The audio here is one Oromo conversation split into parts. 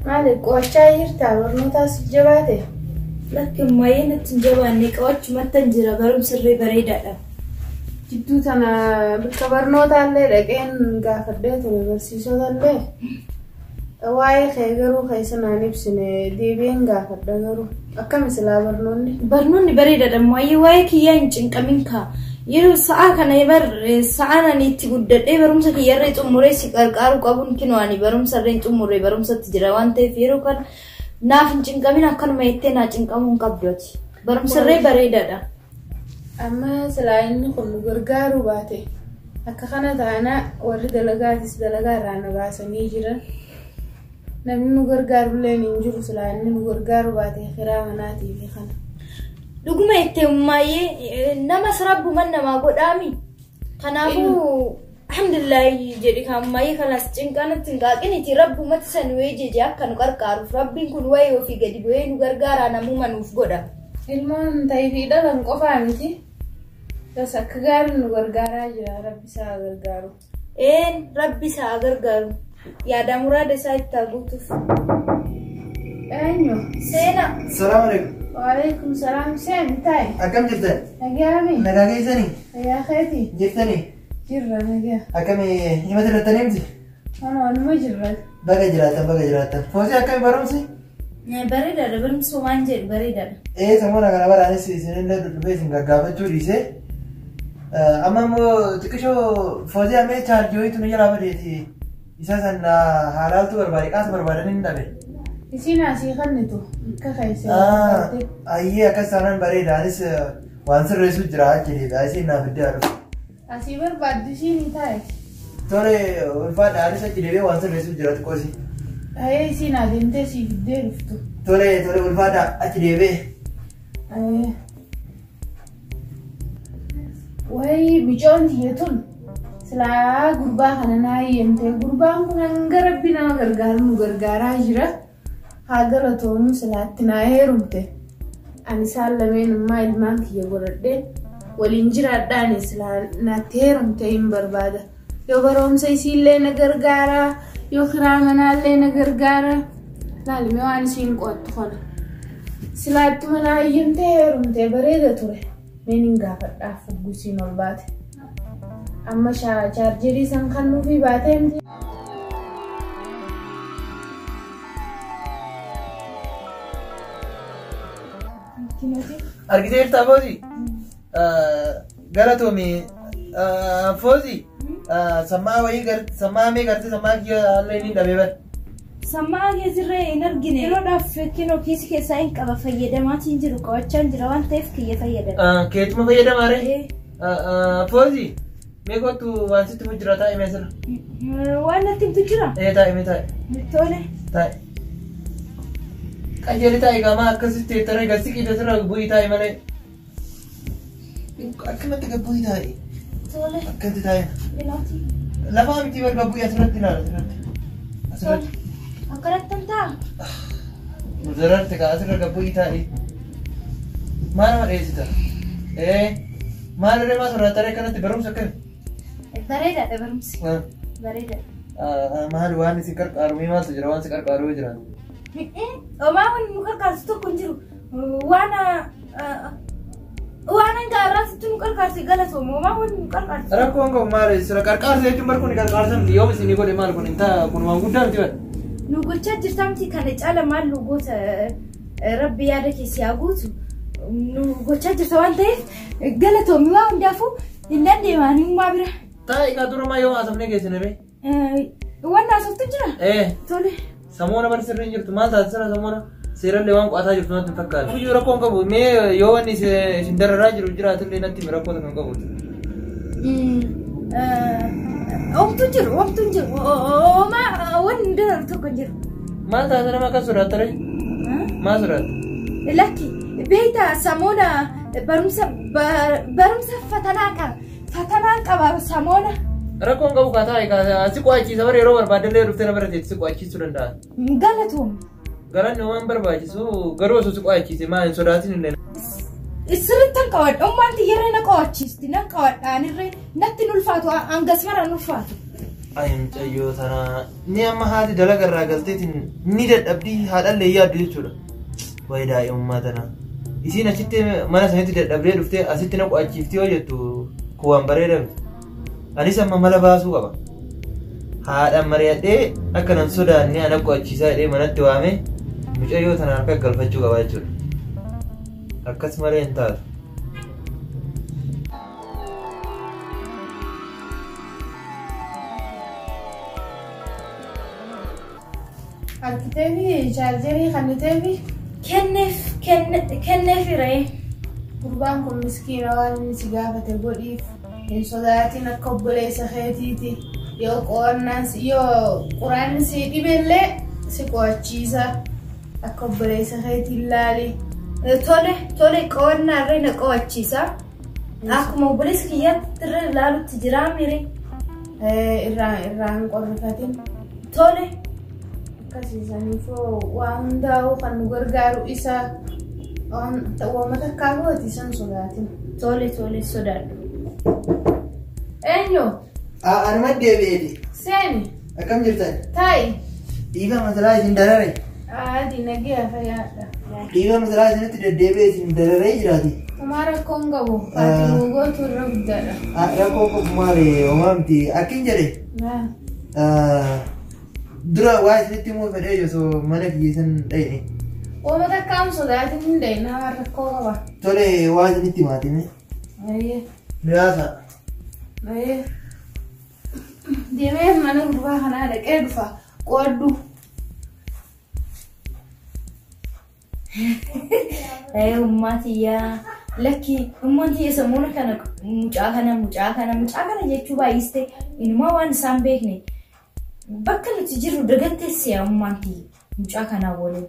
Maali qo'achaa jirtaa barnootaas jabaate? Lakki ammayyee natti hin jabaanne qo'achumattan jira barumsi irree bareedaadha. Jidduu tana bakka barnootaallee dhaqeen gaafadhee ture barsiisotallee. Waa'ee kee garuu keessa naan ibsine deebi'een gaafadha garuu akkami silaa barnoonni? Barnoonni bareedaadha ammayyee waa'ee kiyyaa hin cinqamin kaa. Yeroo sa'aa kana bar sa'aan ani itti guddadhee barumsa kiyyarree xumuree si qarqaaruu qabuun kinoo ani barumsa irree xumuree barumsatti jira waan ta'eef yeroo kana naaf hin cinqamin akkanuma jettee naa cinqamuu hin qabdu ati. Barumsa irree bareedaadha. Amma silaa inni kun nu gargaaruu baate akka kana taana warri dalagaatis dalagaa irraa na baasanii jiran. Namni nu gargaarullee hin jiru silaa inni nu gargaaruu baate kiraa manaatii fi kana. Dhuguma jettee ummaayyee nama rabbuman namaa godhaami. Kanaafuu alhamdulillahi jedhi kan ammayyee kanas cinqanatti hin qaaqiniti rabbumatti san wayii jeje akka nu qarqaaruuf rabbiin kun wayii ofii gadi bu'ee nu gargaaraa namuma nuuf godha. Ilmoon ta'ee fi dhalan qofaa miti. Bas akka gaariin nu gargaaraa jira rabbi isaa gargaaru. Een rabbi isaa gargaaru. Yaada muraada isaa itti haa guutuuf. Eenyu? Seenaa. Salaam alaikum. Waalaikum salaam seen taa'e. Akkam jirtan? Nagaami. Nagaa keessanii? Fayyaa keeti? Jirtanii? Jirra nagaa. Akkami himata irrattanii miti? Waanuma jirra. Baga jiraatan baga jiraatan. Foosii akkami barumsi? Bareedaadha barumsi waan jedhu bareedaadha. Ee samoona kana baraanis isinillee duddubbee isin gaggaafachuu dhiisee. Amma immoo xiqqishoo foosii amee chaarjii wayiitu nu jalaa badeeti. Isa san haalaaltu barbaade qaasa barbaadanii hin dhabe. Isiin asii kannitu akka keessa. Ayyee akkas taanaan bareeda anis waan sirreessu jira achi isiin naaf iddoo dhufu. Asii barbaaddu isiin taa'e. Tole ulfaadha anis achi deebi'ee waan sirreessu jira xiqqoosi. Ayee isiin adeemtee sii fiddee dhuftu. Tole tole ulfaadha achi deebi'ee. Ayee. Wayii bicoon tiyya tun silaa gurbaa kana naa hiyyamtee gurbaan kun hanga rabbi nama gargaaru nu gargaaraa jira. Haa galatoomuu silaatti naa heerumte. Ani isaan lameen immoo ilmaan kiyya godhadhee waliin jiraadhaan silaa naatti heerumte hin barbaada. Yoo barumsa isiillee na gargaara, yoo kiraa manaallee na gargaara. Laalime waan isiin qo'attu kana. Silaattuma naa hiyyamtee heerumte bareeda ture. Meen hin gaafadhaaf fuggisiin ol baate. Amma chaarjerii san kan nuufii baatee miti. Argitee jirtaa Foozii? Galatoomi Foozii sammaa wayii sammaa mee gartee sammaa kiyya haalli inni dhabee bara. Sammaa keesirree hin argine. Yeroodhaaf kinoo kiisi keessaa hin qaba fayyadamaatiin jiru qabachaa jira waan ta'eef kiyya fayyadama. Keetuma fayyadamaa ree? Foozii mee kottu waan sitti mu jira taa'e mee asirra. Waan natti himtu jira? Ee taa'e mee taa'e. Tole. Taa'e. Qajeeli taa'e qaamaa akkasitti teettaree gasi qixa sirra bu'ii taa'e malee. Akkamatti gad bu'ii taa'e? Tole. Akkatti taa'e. Binooti. Lafaa miti barga bu'ii asirratti ilaala asirratti. Asirratti. Akkanatti hin ta'a. Muzararte kaa asirra gad bu'ii taa'e. Maal nama dheessita? Ee maal irree maal soraattaree akkanatti barumsa akkami? Bareedaadha barumsi. Bareedaadha. Maal waan isin qarqaaru mee maaltu jira waan si qarqaaru yoo jira? Homaa wanni nu qarqaarsu tokko hin jiru. Waan waan hanga har'aatti nu qarqaarse galatooma. Homaa wanni nu qarqaarsu. Rakkoon qabu maal sira qarqaarsa jechuun bar kun qarqaarsa miti yoom isinii godhe maal kun hin ta'a kun waan guddaa miti bar. Nu gochaa jirta miti kana caala maal nu goota rabbi yaada keessi haa guutu. Nu gochaa jirta waan ta'eef galatoomi waa hundaafuu hin dandeemaanii uumaa bira. Taa'i kaa dura maa yoo haasofnee geessine ree? Waan haasoftu jira? Ee. Tole. Samoona bar sirri hin jirtu maal taate sira samoona seerallee waan qo'ataa jirtu natti hin fakkaatu. Iyyuu rakkoon qabu mee yoo wanni isin dararaa jiru jiraatillee natti himi rakkoo tokko hin qabu. Omtu jiru omtu jiru homaa wanni dararu tokko hin jiru. Maal taate nama akkas sodaatta ree? Maal sodaatta? Lakki beektaa samoona barumsa barumsa fatanaa qaba fatanaa qaba samoona. Rakkoon qabu kaa taa'e kaa si qo'achiisa bara yeroo barbaaddellee dhuftee na bira teetti si qo'achiisuu danda'a. Galatoom. Galanni waan barbaachisu garuu osoo si qo'achiise maa hin sodaatin illee. Sirriitti hin qabadha. Ummaan tiyyarree na qo'achiisti. Na qabadha anirree natti hin ulfaatu. Hangas mara hin ulfaatu. Ay mucayyoo tanaa ni amma haati dalaga irraa galteetiin ni dadhabdii haadhallee yaaddu jechuudha. Wayi daa'imummaa tanaa. Isiin achitti mana sanitti dadhabdee dhuftee asitti na qo'achiifti yoo jettu kun waan bareeda miti. Anis amma mala baasuu qaba. Haadhaan mari'adhee akka nan sodaanne ana qo'achiisaa jedhee manatti waamee mucayyoo tana harka galfachuu qaba jechuudha. Akkas malee hin taatu. Harkiteefi chaarjerii kanniteefi Kenneef kenneefiree. Gurbaan kun miskiina waan inni si gaafate godhiif hin sodaatin akka obboleessa keetiiti. Yoo qo'annaan yoo quraanni si dhibellee si qo'achiisa akka obboleessa keetiin laali. Tole tole qo'annaa irra na qo'achiisa. Akkuma obboleessa kiyyaatti irra ilaalutti jiraa mire. Irraa irraa hin qorrifatin. Tole. Akkasiisaniifoo waa hundaa'uu kan nu gargaaru isa waan takkaa gooti san sodaatin. Tole tole sodaadhu. Eenyu? Anuma deebi'eeti. Seeni. Akkam jirtan? Taa'i. Dhiifa masalaa isin darare. Adii nagaya fayyaadha. Dhiifa masalaa isinitti deddeebi'ee isin dararee jiraati. Homaa rakkoo hin qabu. Ati nuu gootu irra guddaadha. Rakkoo qabu maali homaa miti. Akkin jedhe. Dura waa isinitti himuu fedhee osoo mana kiyya san dhayne. Uuma takkaan sodaatin hin dhayne waan rakkoo qaba. Tole waa isinitti himaatime. Ayyee. Miraasa. Ayyee. Deemee mana gurbaa kanaa dhaqee dhufa. Qooddu. Ummaa tiyyaa lakki ummaan tiyya sammuuna kana mucaa kana mucaa kana mucaa kana jechuu baay'iste inumaa waan isaan beekne bakka nuti jirru dagatteessi yaa ummaan tiyya mucaa kanaa waliin.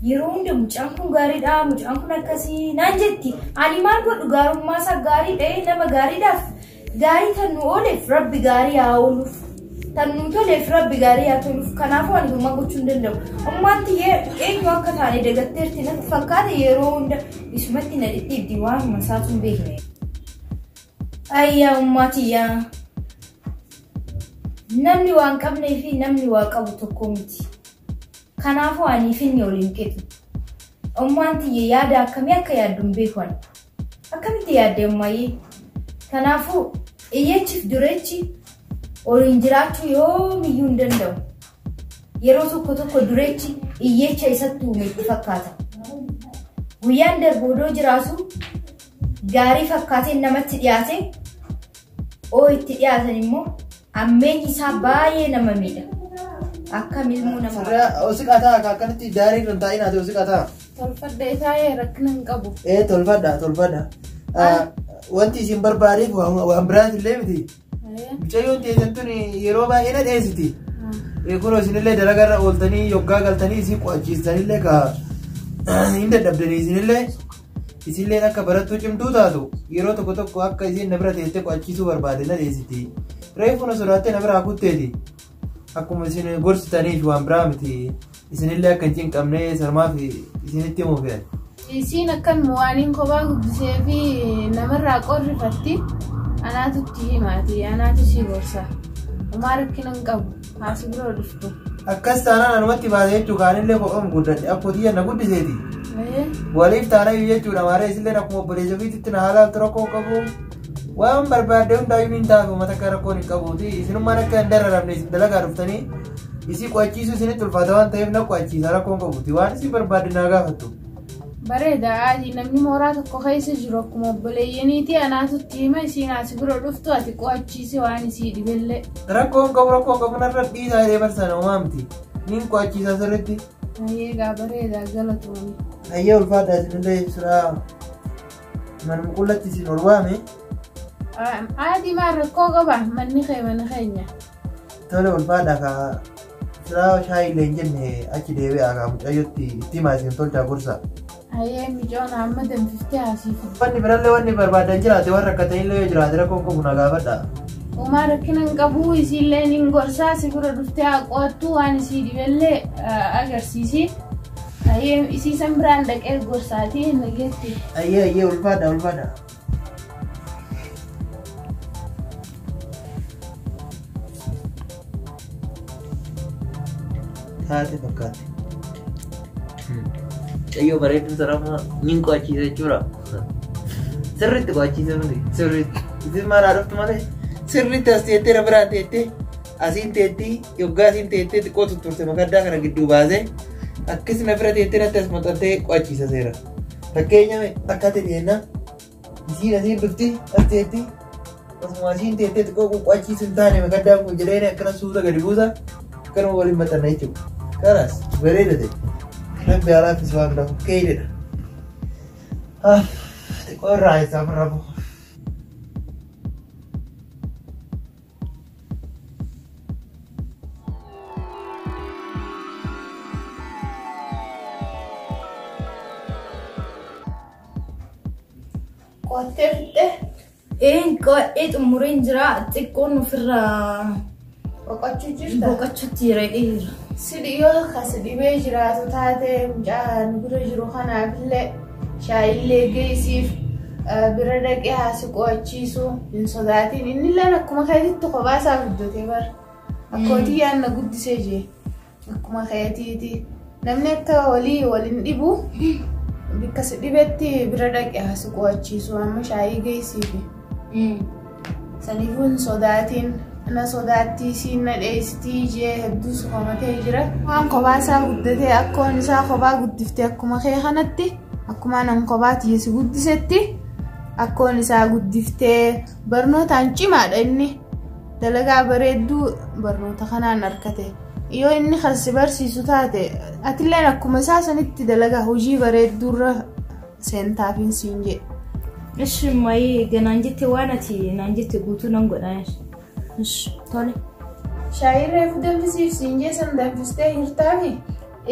Yeroo hunda mucaan kun gaariidha mucaan kun akkasii naan jetti ani maal godhu gaarummaa isaa gaarii dha'ee nama gaariidhaaf gaarii tan nu ooleef rabbi gaarii haa ooluuf. Tan nu toleef rabbi gaarii haa toluuf kanaafuu ani homaa gochuu hin danda'u. Ummaan tiyya eenyu akka taane dagatteerti natti fakkaata yeroo hunda isumatti na dhidhiibdi waanuma isaatu hin beekne. Ayyaa ummaa tiyyaa namni waan qabnee fi namni waa qabu tokko miti. Kanaafuu anii fi inni waliin qixu. Ummaan tiyya yaada akkamii akka yaaddu hin beeku ani. Akkamitti yaadde ummayyee? Kanaafuu iyyechiif dureechi waliin jiraachuu yoomiyyuu hin danda'u. Yeroo tokko tokko dureechi iyyecha isatti uume itti fakkaata. Guyyaan darbu odoo jiraatu gaarii fakkaateen namatti dhiyaate oo itti dhiyaatan immoo ammeenyi isaa baay'ee nama miidha. Akka milmuu nama. Sirraa osiqaa ta'a akka akkanatti daarii irra hin taa'in ati osiqaa ta'a. Tolfadha taa'ee rakkina hin qabu. Ee tolfadha tolfadha. Wanti isin barbaadeef waan biraati illee miti. Mucayyoon teessan tun yeroo baay'ee na dheessiti. Kunoo isinillee dalagarra ooltanii yoggaa galtanii isin qo'achiistanillee ka hin dadhabdanii isinillee isinillee akka barattuu cimtuu taatu yeroo tokko tokko akka isin na bira teessee qo'achiisuu barbaade na dheessiti. Reefu na sodaattee na biraa kutteeti. Akkuma isin gorsitaniif waan biraa miti. Isinillee akka hin cinqabne sarmaaf isinitti himuu fedhan. Isiin akkan waaniin kophaa guddisee fi namarraa qorrifatti anaatu itti himaati anaatu si gorsa. Homaa rakkina hin qabu haasi biroo dhuftu. Akkas taanaan anumatti baase jechuu kaanillee kophaan guddadhe akkoo tiyya na guddiseeti. Waliif taanaa jechuudha maaree isillee akkuma obboleessa ofiitti na haalaaltu rakkoo qabu. Waan barbaadde hundaayyuu hin taafu mata akka rakkoon hin qabuuti. Isinummaan akka hin dararamne isin dalagaa dhuftanii isii qo'achiisuu isinitti ulfaata waan ta'eef na qo'achiisa rakkoon qabuuti. Waan isin barbaadde naa gaafattu. Bareeda adii namni mooraa tokko keessa jiru akkuma obboleeyyaniiti anaatu itti hima isiin asi bira dhuftu ati qo'achiisi waan isii dhibellee. Rakkoon qabu rakkoo qabu narra dhiisaa jedhee barsan homaa miti. Niin qo'achiisa sirriitti. Ayyee gaa bareeda galatoomii. Ayyee ulfaadha isinillee suuraa manuma qullatti isin ol waame. Adii maal rakkoo qaba manni kee mana keenya. Tole ulfaadha kaa suuraa shaayii illee hin jenne achi deebi'aa kaa mucayyotti itti himaa isin tolchaa gorsa. Ayyee micoon amma danfiftee asiif. Wanni birallee wanni barbaadan jiraate waan rakkatanillee yoo jiraate rakkoon qabu na gaafadha. Homaa rakkina hin qabu isiillee niin gorsaa si bira dhuftee haa qo'attu waan isii dhibellee agarsiisi. Ayyee isii san biraan dhaqee gorsaatii nageetti. Ayyee ayyee ulfaadha ulfaadha. Taate fakkaate. Mucayyoo bareedduu sana nin qo'achiisa jechuudha. Sirriitti qo'achiisa miti sirriitti. Isin maal haa dhuftu malee sirriitti as teettee na biraan teettee asiin teettii yoggaa asiin teettee xiqqoo tutturte makaddaa kana gidduu baasee akkas na bira teettee natti as maxxantee qo'achiisa seera. Fakkeenya akka ta'e jennaan isiin asiin dhufti as teetti osuma asiin teettee xiqqoo qo'achiisu hin taane makaddaan kun jedhee akkana suuta gadi buusa akkanuma waliin maxxanna jechuudha. Kanaas bareeda ta'e. Rabbi alaafis waan dhabu keeyidha. Xiqqoo irraa isaa rabu. Qo'attee fixxee? Een qo'adhee xumureen jira. Xiqqoon ofirraa Boqochuu jirta? boqochuutti jira jedhee jira. Si dhiyoo kas dhibee jiraatu taate mucaa nu bira jiru kanaafillee shaayillee geessiif bira dhaqee haa si qo'achiisu hin sodaatin. Innilleen akkuma keetitti kophaa isaa guddatee bara. Akkootii yaadna guddisee jee akkuma keetiiti. Namni akka walii waliin dhibu bakka si dhibetti bira dhaqee haa si qo'achiisu amma shaayii geessiifi. Saniifuu hin sodaatin. Na sodaattii siin na dheessitii jee hedduu sufamatee jira. Waan kophaa isaa guddatee akkoon isaa kophaa guddiftee akkuma kee kanatti akkuma nan kophaa tiyya si guddisetti akkoon isaa guddiftee barnootaan cimaadha inni dalagaa bareedduu barnoota kanaan argate. Yoo inni kan si barsiisu taate atilleen akkuma isaa sanitti dalagaa hojii bareedduurra seentaafiin siin jedhe. Ishi mayii ganaan jette waan ati naan jette guutuu nan godha. Ishi tole. Shaayii reefu danfisiif siin jee san danfistee hirtaafi?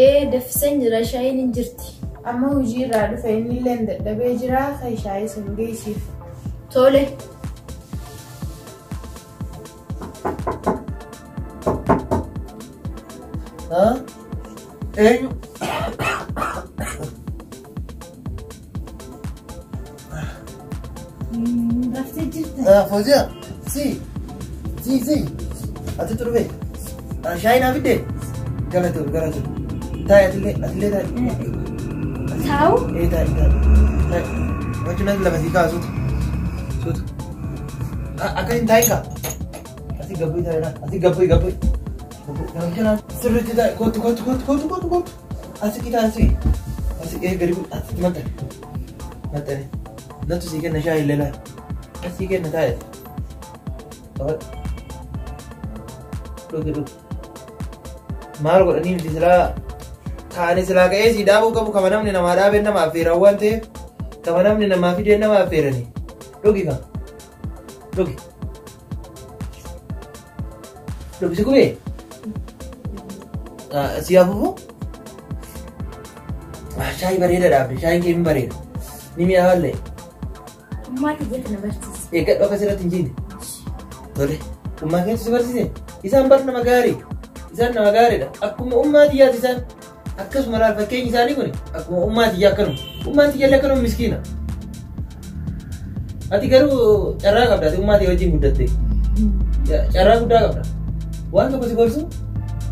Ee danfiseen jira shaayiin hin jirti. Amma hojii irraa dhufe innillee dadhabee jira kan shaayii san geessiif. Tole. Eenyu? Raftee jirta. Fooziyaa si si si ati turbe shaayii naa fidde galatoom galatoom taa'i atillee atillee taa'i. Taa'u? Ee taa'i taa'i taa'i wajjin as lafa sii ka'a suuta suuta akka hin taa'i kaa asii gabbuu taa'i laa asii gabbuu gabbuu sirriitti taa'i kootu kootu kootu kootu kootu kootu asii qixa asii asii ee gadi bu'i asitti maxxane maxxane nattu sii kenna shaayii illee laa asii kenna taa'i. Dhugi dhugi. Maal godhanii miti silaa kaani silaa ka'ee sii dhaabuu qabu kama namni namaa dhaabee nama affeeran waan ta'eef kama namni namaa fidee nama affeerani. Dhugi kan. Dhugi. Dhugi si gubee? Si afuufu? Shaayii bareeda dhaabde shaayiin kee hin bareeda. Ni mi'aawallee. Ummaa kiyya kana barsiise. Eeggadhu akka sirratti hin jiine. Tole. Ummaa keetu si barsiise? Isaan bar nama gaarii. Isaan nama gaariidha. Akkuma ummaa tiyyaati isaan. Akkasuma laal fakkeenyi isaanii kun akkuma ummaa tiyyaa akkanuma. Ummaan tiyyaallee akkanuma miskiina. Ati garuu carraa qabda. Ati ummaa tiyya wajjin guddatte. Carraa guddaa qabda. Waan tokko si gorsu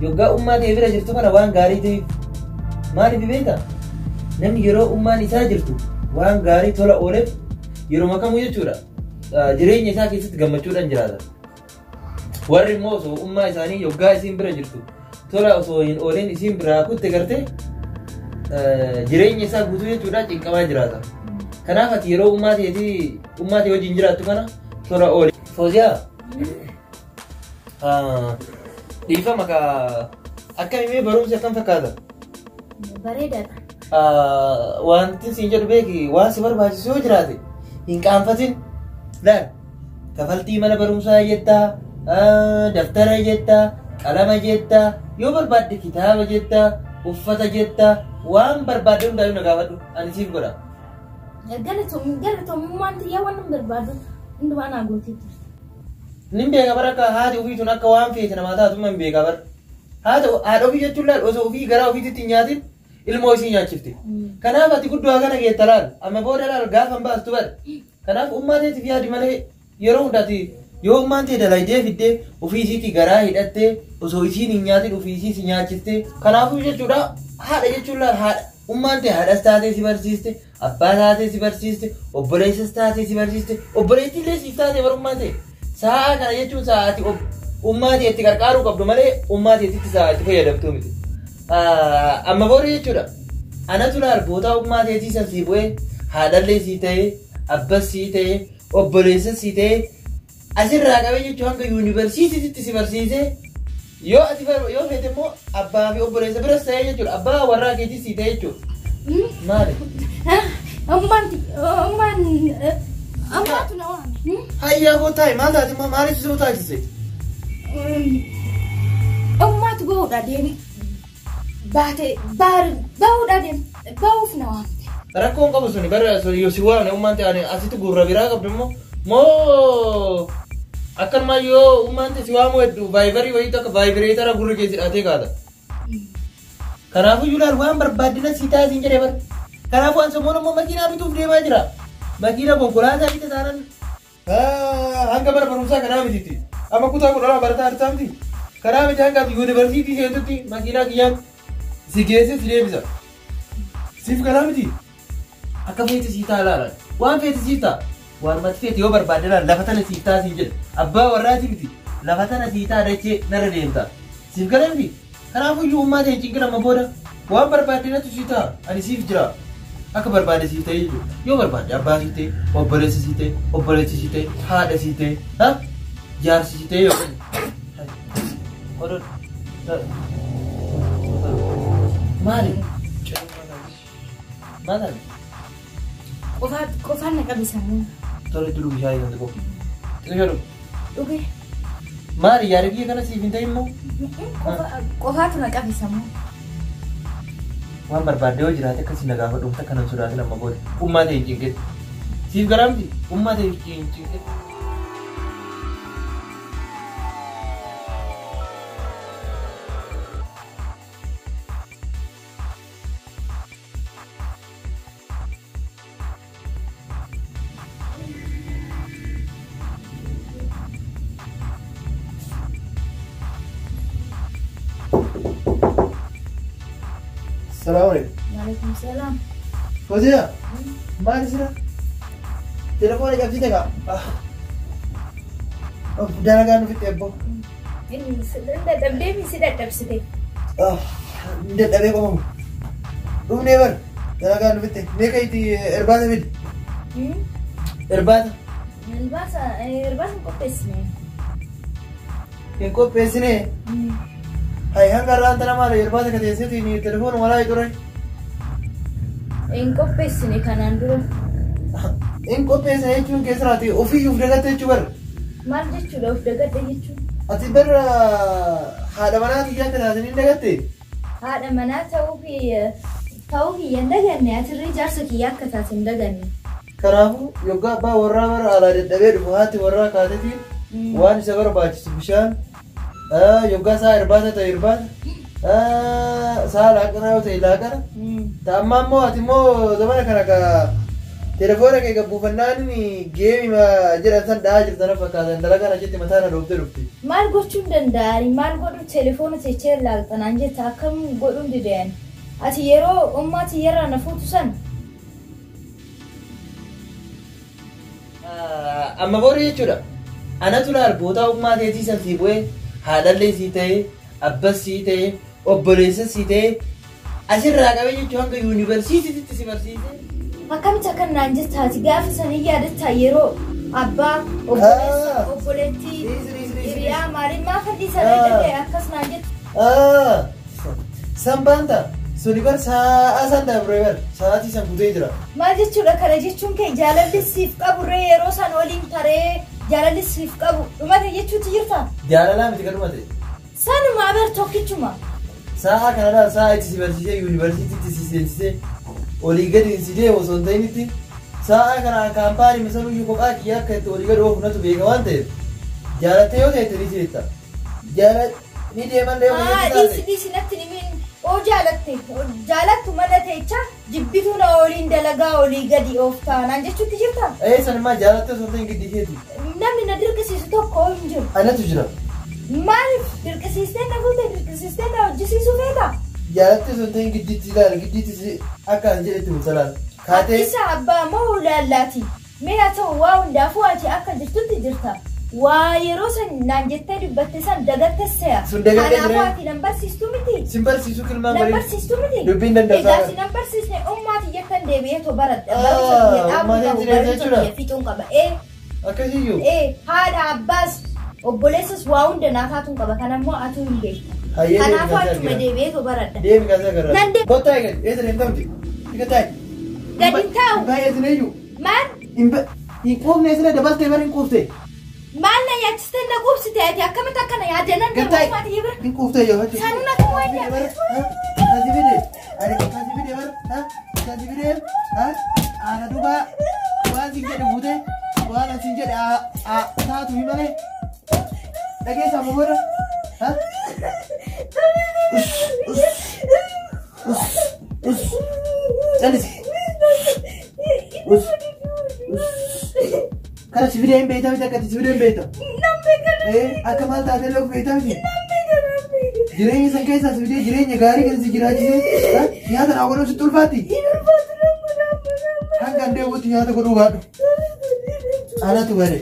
yoggaa ummaa tiyya bira jirtu kana waan gaarii ta'eef maaliif beektaa? Namni yeroo ummaan isaa jirtu waan gaarii tola ooleef yeroo kamuu jechuudha. Jireenya isaa keessatti gammachuudhaan jiraata. Warri immoo osoo ummaa isaanii yoggaa isiin bira jirtu tola osoo hin oolin isiin biraa kutte gartee jireenya isaa guutuu jechuudha cinqamaa jiraata. Kanaaf ati yeroo ummaa teetii ummaa tee wajjin jiraattu kana tola ooli. Fooziyaa dhiifama ka akkamimee barumsi akkam fakkaata? Bareedaadha. Wanti siin jedhu beeki waan si barbaachisu yoo jiraate hin qaanfatin. Laal kafaltii mana barumsaa jettaa, daftara jettaa, qalama jettaa, yoo barbaadde kitaaba jettaa, uffata jettaa, waan barbaadde hundaayyuu na gaafadhu ani siif godha. Galatoomummaan xiyyaa waan hin barbaadu hundumaa naa gootee jirti. Nin beeka bara akka haati ofii tun akka waan feete namaa taatu hin beeka bara. Haadha ofii jechuun laal osoo ofii garaa ofiitti hin nyaatin ilmoo isii nyaachifte. Kanaaf ati guddoo kana geetta laal amma booda laal gaafa hin baastu bara. Kanaaf ummaa teetiif yaadi malee yeroo hundaati Yoo ummaan ta'e dalaydee fiddee ofii isiitii garaa hidhattee osoo isiin hin nyaatin ofii isii si nyaachistee kanaafuu jechuudha haadha jechuun laal haadha ummaan ta'e haadhas taatee si barsiiste abbaa taatee si barsiiste obboleessas taatee si barsiiste obboleettii illee siif taatee bar ummaan ta'e sa'a kana jechuun sa'aati ummaa ta'e itti qarqaaruu qabdu malee ummaa ta'etti sa'a itti fayyadamtuu miti. Amma booda jechuudha anatu laal bootaa ummaa ta'eetii san sii bu'ee haadhallee sii ta'ee abbas sii ta'ee obboleessas sii ta'ee asirraa qabee jechuun hanga yuunivarsiitiitti si barsiisee yoo ati yoo feete immoo abbaa fi obboleessa biras ta'ee jechuudha abbaa warraa keetii sii ta'ee jechuudha. Maali? Ummaan ummaan ammaatu na waame. Hayyaa koo taa'i maal taate immoo maaliif si taasise? Ummaatu bahuudha deemi. Baate bahuudha deemi bahuuf na waamte. Rakkoon qabu suni bara yoo si waamne ummaan ta'e asitti gurra biraa qabdu immoo moo akkanumaa yoo ummaan ta'e si waamuu hedduu vaayibarii wayiitu akka vaayibireetara gurri keessi dhaatee kaata. Kanaafuu iyyuu waan barbaaddina si taasisin jedhee bara. Kanaafuu an sammuun immoo makiinaa bituuf deemaa jira. Makiina konkolaataa bite taanan hanga bara barumsaa kanaa mitiitti. Amma kutaa 12 barataa jirtaa miti. Kanaa miti hanga yuunivarsiitii seentutti makiinaa kiyyaan si geessee si deebisa. Siif kanaa miti. Akka feete sii ta'a laala. Waan feete sii ta'a. Waan mati feete yoo barbaadde laala lafa tana siif ta'a siin jedhe. Abbaa warraati miti. Lafa tana sii ta'a dachee narra deemta. Siif kana miti. Kanaafuu iyyuu ummaa ta'e cinqina amma booda waan barbaadde natu sii ta'a. Ani siif jira. Akka barbaadde siif ta'e jechuudha. Yoo barbaadde abbaa siif ta'e, obboleessa siif ta'e, obboleessi siif ta'e, haadha siif ta'e, ha? Jaarsi siif ta'e yookaan. Maali? Maal? Qofaan na qabe sammuun. Tole duru bishaan yoo ta'u. Xiqqoo dhugu. Dhuge. Maali yaada kiyya kana siif hin ta'in immoo? Qofaatu na qabe sammuun. Waan barbaadde yoo jiraate akkasii na gaafa dhufte akka nan sodaatin amma booda. Ummaa ta'e hin cinqin. Siif garaa miti? Ummaa ta'e hin cinqin. Salaamu alaikum. Waalaikum salaam. Fooziyaa, maali sira? Telefoona cabsite kaa? Dalagaa nu fixxe ebboo. Dadhabdee si dadhabsite. Dadhabee qofamu. Dhufnee bar dalagaa nu fixxe. Meeqa itti irbaata fidi? Irbaata. Irbaata hin qopheessine. Hin qopheessine? Hai hanga irraan tana maali irbaata ka teesseetiin telefoona malaa ture. Hin qopheessine kanaan dura. Hin qopheessine jechuun keessaraati ofiiyyuu of dagatte jechuu bara. Maal jechuudha of dagadhe jechuun? Ati bara haadha manaa kiyyaa akka taate hin dagatte? Haadha manaa ta'uu kiyya hin daganne atirree jaarsa kiyyaa akka taate hin daganne. Kanaafuu yoggaa abbaa warraa bara alaa dadhabee dhufu haati warraa kaatetiin waan isa barbaachisu bishaan yoggaa isaa irbaata ta'e irbaata isaa laaqana yoo ta'e laaqana. Ta'ammaa immoo ati immoo zamana kana ka telefoona kee gabbuufannaan geemima jedhan san dha'aa jirtan fakkaatan dalagaan achitti mataa na dhoofte dhufti. Maal gochuun danda'ani? Maal godhu telefoona teechee laaltanaan jetta akkam godhuun dideen? Ati yeroo ummaa tiyyarraa na fuutu san? Amma booda jechuudha. Anatu laal bootaa ummaa teetii san sii bu'ee haadhallee sii ta'ee abbas sii ta'ee obboleessa sii ta'ee asirraa qabee jechuun hanga yuunivarsiitiitti si barsiise. Akkamitti akka naan jettaati gaafa sanii yaadattaa yeroo abbaa obboleessa obboleettii hiriyaa maaliin maaf dhiisanii danda'e akkas naan jettu. San baanta suni bar sa'a san dabree bar sa'aatii san kutee jira. Maal jechuudha kana jechuun kee jaalalli siif qaburree yeroo san waliin taree jaalalli siif qabu dhumate jechuutti jirta? Jaalalaa miti kan dhumate. Sanuma bar tokkichuma. Sa'a kanarraa sa'a itti si barsiisee yuunivarsiitiitti si seensisee olii gadi si deemu osoo hin ta'initti sa'a kana kaampaanii misaluyyuu kophaa kiyya akka itti olii gadi oofu natu beeka waan ta'eef jaalattee yoo ta'e ni seetta. Ni deemallee yoo taate. Dhiisi dhiisi natti ni oo jaalatte jaalattu mala teecha jibbituu na oliin dalagaa olii gadi ooftaa naan jechuutti jirta? Ee sanummaa jaalattee osoo hin ta'in giddi keeti. Namni na dirqisiisu tokko hin jiru. Anatu jira. Maaliif dirqisiistee na fuute dirqisiistee na hojjisiisuu feeta? Jaalatti osoo hin ta'in giddiitti ilaali giddiitti akka an jedhetti bulta Kaatee. Isa abbaa moo laallaati? Mee haa ta'u waa hundaafuu ati akka jirtutti jirta. Waa yeroo san naan jettee dubbatte san dagatte se'a. Sun dagattee Kanaafuu jira. ati nan barsiistuu miti. Sin barsiisuu kilmaan Nan bareedu. barsiistuu miti. Dubbiin danda'a. Egaa si nan barsiisne ummaati jettan deebi'ee too baradha. Ah, Barumsa kiyya dhaabuu ummaatiin qabu jireenya barumsa jechuudha. kiyya fixuun qaba. Ee Akkasiyyuu. ee haadha abbaas obboleessas waa hunda naa taatuun qaba. Kanammoo atuu hin beekta. Hayyee deemi Kanaafuu kaasee achuma argina. deebi'ee too baradha. Deemi kaasee agarra. Nan deema. Kottaa eegali. Eessa deemta miti? Tika taa'i. Gadi hin taa'u. Baay'ee iyyuu. Maal Hin quufne sila dabaltee bara hin quufte. maal na yaachistee na quubsite ati akkamitti akkana yaadde nan Gad taa'i. deema ummaati bira. Hin quufte yoo hojjetu. Sanuun akkuma wayyaa. Kaasi fide. Ani kaasi fide bara. Kaasi fide. Ana duuba waan sin jedhe fuute waan asin jedhe taatu hi malee. Dhageessaa moo booda? Us us us us callisi. Us us. Kana si fidee hin beektaa miti akkati si fidee hin beektaa. Akka maal taatee illee of beektaa miti. Jireenya san keessaa si fidee jireenya gaarii kan si jiraachisee nyaata naa godhuun sitti ulfaatti. Hanga an deebi'utti nyaata godhuu baadhu. Anatu bade.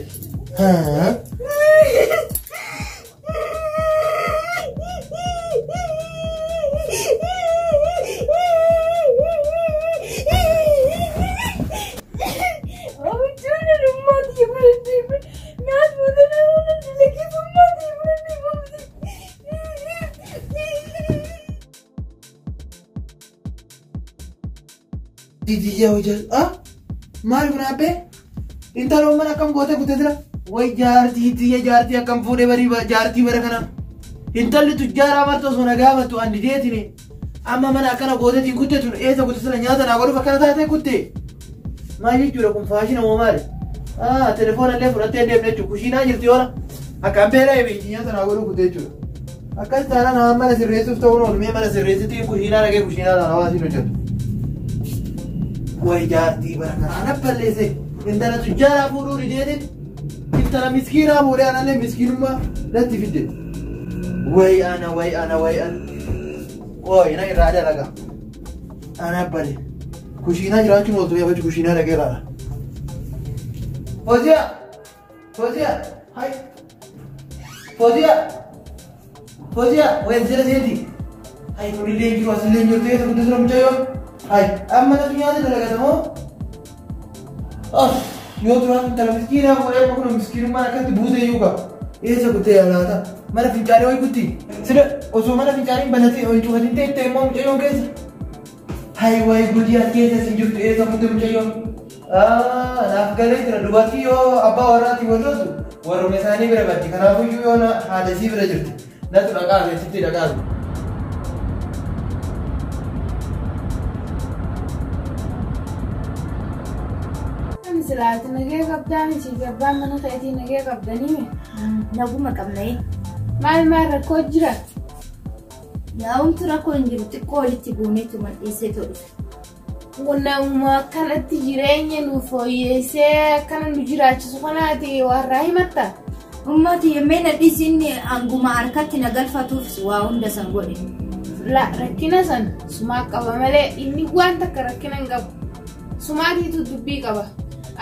Didiyyaa hojii ah maali kun abbee intala mana akkam gootee guutee jira. Way jaartii tiyya jaartii akkam fuudhee barii jaartii bara kana. Intalli tujjaaraa marti osoo na gaafattu an dideetini. Amma mana akkana gooteetiin kutte tun eessa kutte sila nyaata naa godhuuf akkana taatee kutte. Maal jechuudha kun faashina moo maali? Ah telefoona illee fudhattee hin deemne jechuudha kushiinaa jirti yoona. Akkaan beela'ee beekti nyaata naa godhuu kutte jechuudha. Akkas taanaan haa mana sirreessuuf ta'uun oolmee mana sirreessitiin kushiinaa dhaqee kushiinaa taana hawaasiin hojjetu. Way jaartii bara kana ana balleesse intala tujjaaraa fuudhuu dideetiin intala miskiinaa fuudhee anallee miskiinummaa natti fidde. Way ana way ana way ana. Qoy na irraa dalaga. Ana bale. Kushiinaa jiraachuun ooltu yaabachuu kushiinaa dhaqee ilaala. Fooziyaa! Fooziyaa! Hai! Fooziyaa! Fooziyaa! Way jala seeti. Hai kunillee hin jiru asillee hin jiru ta'ee guddisuu mucayyoo. Hai amma natu nyaata dalagata moo? Ah yoo duraan intala miskiinaa fuudhee amma kun miskiinummaan akkatti buute iyyuu qaba. Eessa kuttee laata? Mana fincaanii wayi kutti. Sida osoo mana fincaanii banatee hin cufatin ta'e immoo mucayyoon keessa. Hai wayi gudii as keessa sin jirtu eessa kutte mucayyoon? Ah naaf galee jira dubartii yoo abbaa warraatii wal loltu warruma isaanii bira baddi kanaafuyyuu yoo haadha isii bira jirti. Natu dhaqaa sitti dhaqaa. Silaati nagee qabdaa miti abbaan mana keetii nagee qabdanii Naguma qabna. maal maal rakkoo jira? Yaa'umti rakkoo hin jiru xiqqoo walitti buuneetu mandhiisee too dhufe. Namuma akkanatti jireenya nu fooyyessee akkana nu jiraachisu kanaati warraa himatta. Ummati yemmee na dhiisinni hanguma harkatti na galfatuuf waa hunda san godhe. La rakkina san sumaa qaba malee inni waan takka rakkina hin qabu. Sumaatiitu dubbii qaba.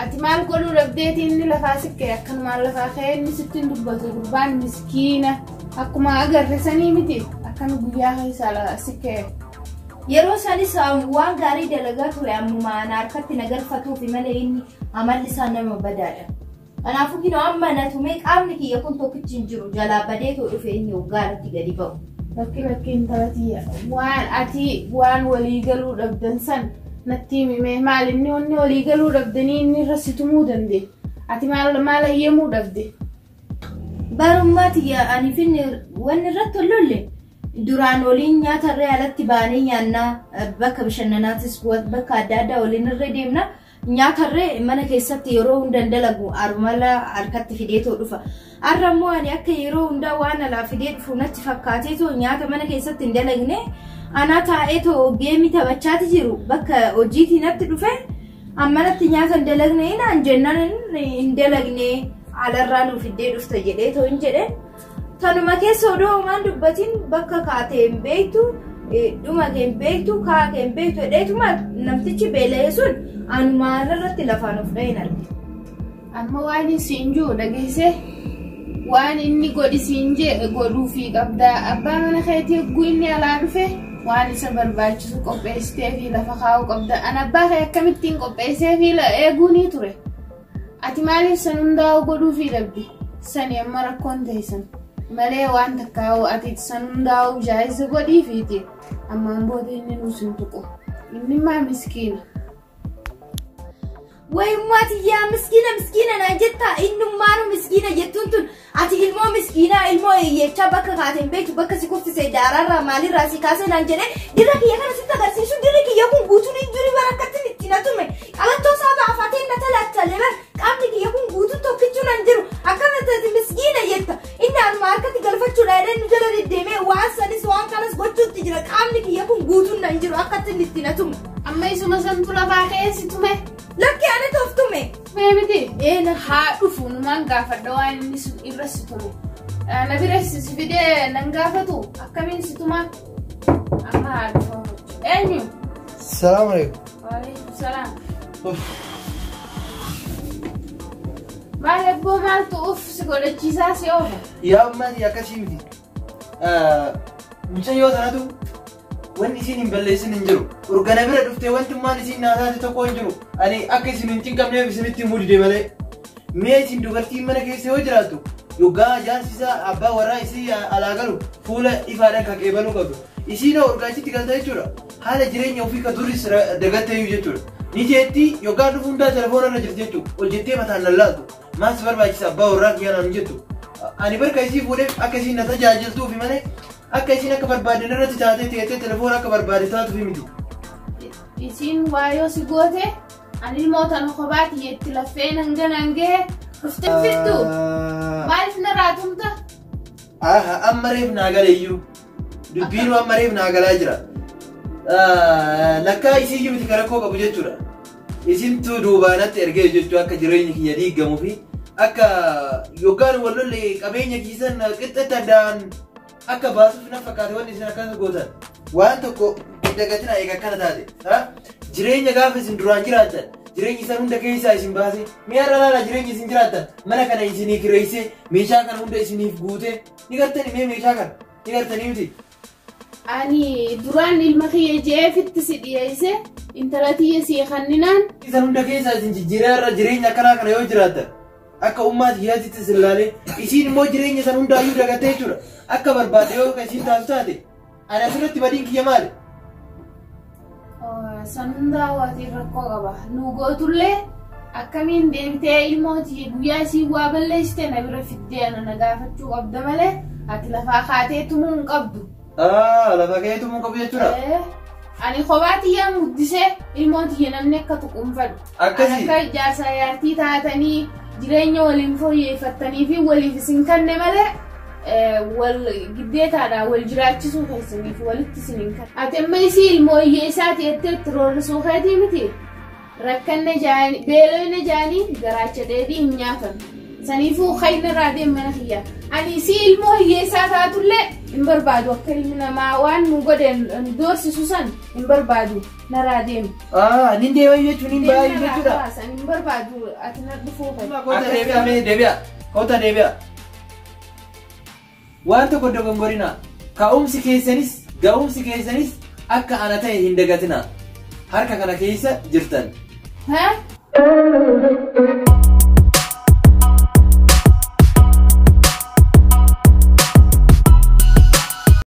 Ati maal godhuu dhabdeeti inni lafaa sikkee akkanumaan lafaa ka'ee inni sitti hin dubbatu gurbaan miskiina akkuma agarre sanii miti akkana guyyaa keessaa sikkee. Yeroo sanis waan gaarii dalagaa ture ammuma ana harkatti na galfatuuf malee inni amalli isaa nama badaadha. Kanaafuu kinoo amma na tumee qaamni kiyya kun tokkichi hin jiru jalaa badeetoo dhufe inni hoggaarratti gadi ba'u. Lakki lakki intala tiyya waan ati waan walii galuu dhabdan san natti himime maal inni wanni walii galuu dhabdanii inni irra si tumuu danda'e ati maal maal ayyamuu dhabde. Barummaa tiyya ani finni wanni irratti ol lolle duraan waliin nyaata irree alatti baanee nyaannaa bakka bashannanaatis bakka adda addaa waliin irra deemna. Nyaata irree mana keessatti yeroo hunda dalagu armala harkatti fideetoo dhufa. Har'a immoo ani akka yeroo hundaa waan alaa fidee dhufu natti fakkaateetoo nyaata mana keessatti hin dalagne anaa taa'eetoo geemii taphachaati jiru bakka hojiitii natti dhufe ammanatti nyaata hin dalagne naan jennaan hin dalagne Alarraa nuuf fiddee dhufta jedhee too hin jedhe. Tanuma keessa odoo homaan dubbatin bakka kaatee hin beektu, dhuma kee hin beektu, kaa kee hin beektu jedheetuma namtichi beela'ee sun anumaan irratti lafaan of dha'een arge. Amma waan isiin jiru dhageessee waan inni godhi siin jee godhuufii qabda. Abbaa mana keetii hogguu inni alaa dhufe waan isa barbaachisu qopheessitee fi lafa kaa'uu qabda. An abbaa kee akkamittiin qopheessee fi eeguu ni ture. Ati maaliif san hundaa'u godhuufii dhabdi? Sani amma rakkoon teessan. Malee waan takkaa'u ati san hundaa'u jaayisa godhiifiiti. Ammaan booda inni nuus hin tuqu. Inni maa miskiina. Wayummaa tiyyaa miskiina miskiina naan jettaa innummaanu miskiina jettuun tun ati ilmoo miskiinaa ilmoo hiyyeechaa bakka kaateen beektu bakka si kuffise daaraarraa maalirraa si kaasee naan jedhee dirra kiyya kana sitti agarsiisu dirri kiyya kun guutuun hin jiru bara akkatti itti na tume qalattoo isaa baafatee na talattale bar qaamni kiyya kun guutuun tokkichuu nan jiru akkana ati miskiina jetta inni anuma harkatti galfachuudha jedhee nu jala deddeemee waan sanis waan kanas gochuutti jira qaamni kiyya kun guutuun nan jiru akkatti itti na tume. Amma isuma santu lafaa ka'ee si tume. Lakki ani toftume. Mee miti? Eena. Haa dhufu numaan gaafadha waan inni irra si tume. Na bira si fidee nan gaafatu akkamiin si tuma? Amma haa dhufu. Eenyu? Salaam alaikum. Waalaikum salaam. Maal ebboo maaltu uff si godhachiisaa si oofa? Yaa ummati akkasii miti. Mucayyoo sanatu wanni isiin hin balleessin hin jiru. Urgana bira dhuftee wanti maan isiin naa taate tokko hin jiru. Ani akka isin hin cinqabneef isinitti himuu dide malee. Mee isin dubartiin mana keessa yoo jiraattu yoggaa jaarsi isaa abbaa warraa isii alaa galu fuula ifaadhaan kan qeebaluu qabdu. Isiin hoo urgaachitti galta jechuudha. Haala jireenya ofii ka duris dagatteeyyuu jechuudha. Ni jeetti yoggaa dhufu hundaa telefoona irra jirti jechuudha. Ol jettee mataan lallaaltu. Maal si barbaachisa abbaa warraa kiyyaa naan jettu. Ani barka isii fuudheef akka isiin na tajaajiltuufi malee akka isiin akka barbaadde irratti taatee teettee telefoona akka barbaadde taatuufi miti. Isiin waayoo si goote ani ilmoo tana kophaa kiyyeetti laffee hanga naan gahe dhuftee fittu. Maaliif narraa tumta? Aha, amma reef naa galeeyyuu. Dubbiin amma reef naa galaa jira. Lakkaa isiiyyuu miti kan rakkoo qabu jechuudha. Isintu duubaanatti ergee jechuu akka jireenyi kiyya diigamuu fi akka yookaan wal lolle qabeenya kiisan qixxetti addaan akka baasuuf na fakkaate wanni isin akkas gootan. Waan tokko hin dagatinaa eega akkana taate. Jireenya gaafa isin duraan jiraattan jireenya isan hunda keessaa isin baase mi'a irra laala jireenya isin jiraattan mana kana isinii kireessee meeshaa kana hunda isiniif guute ni gartani mee meeshaa kana ni gartanii miti. Ani duraan ilma kiyya jeefitti si dhiyeesse intala tiyya si kanninaan. Isan hunda keessaa isin jijjiiraa irra jireenya akkanaa kana yoo jiraattan akka ummaa tiyyaatitti isin laalee isiin immoo jireenya san hundaayyuu dagattee jechuudha. Akka barbaadde yoo kan isiin taatu taate ani asirratti badiin kiyya maali? San hundaa waatiin rakkoo qaba. Nu gootullee akkamiin deemtee ilmoo tiyya guyyaa isii waa balleessite na bira fiddee ana na gaafachuu qabda malee ati lafaa kaatee tumuu hin qabdu. Lafa ka'ee tumuu hin qabu jechuudha. Ani kophaa tiyyaan guddisee ilmoo tiyya namni akka tuqu hin fedhu. Akkasii. Akka jaarsaa jaartii taatanii jireenya waliin fooyyeffattanii fi waliif isin kanne malee wal giddeetaadhaan wal jiraachisuu keessaniif walitti isin hin kanne. Ati amma isii ilmoo hiyyeessaati jettee itti roorrisuu keetii miti. Rakkanne jaanii beelofne jaanii garaacha dheedhii hin nyaatan. Saniifuu hayna irraa deem mana kiyya. Ani isii ilmoo hiyyeessaa taatullee hin barbaadu akka ilmi namaa waan nu godhe nu doorsisu san hin barbaadu narraa deemu. Nin deema jechuun hin baay'ee jechuudha. San hin barbaadu ati na dhufuu fedha. Kota deebi'a mee deebi'a. Kota deebi'a. Waan tokko dogongorinaa. Ka'umsi keessanis ga'umsi keessanis akka ana ta'e hin dagatinaa. Harka kana keessa jirtan. Ha?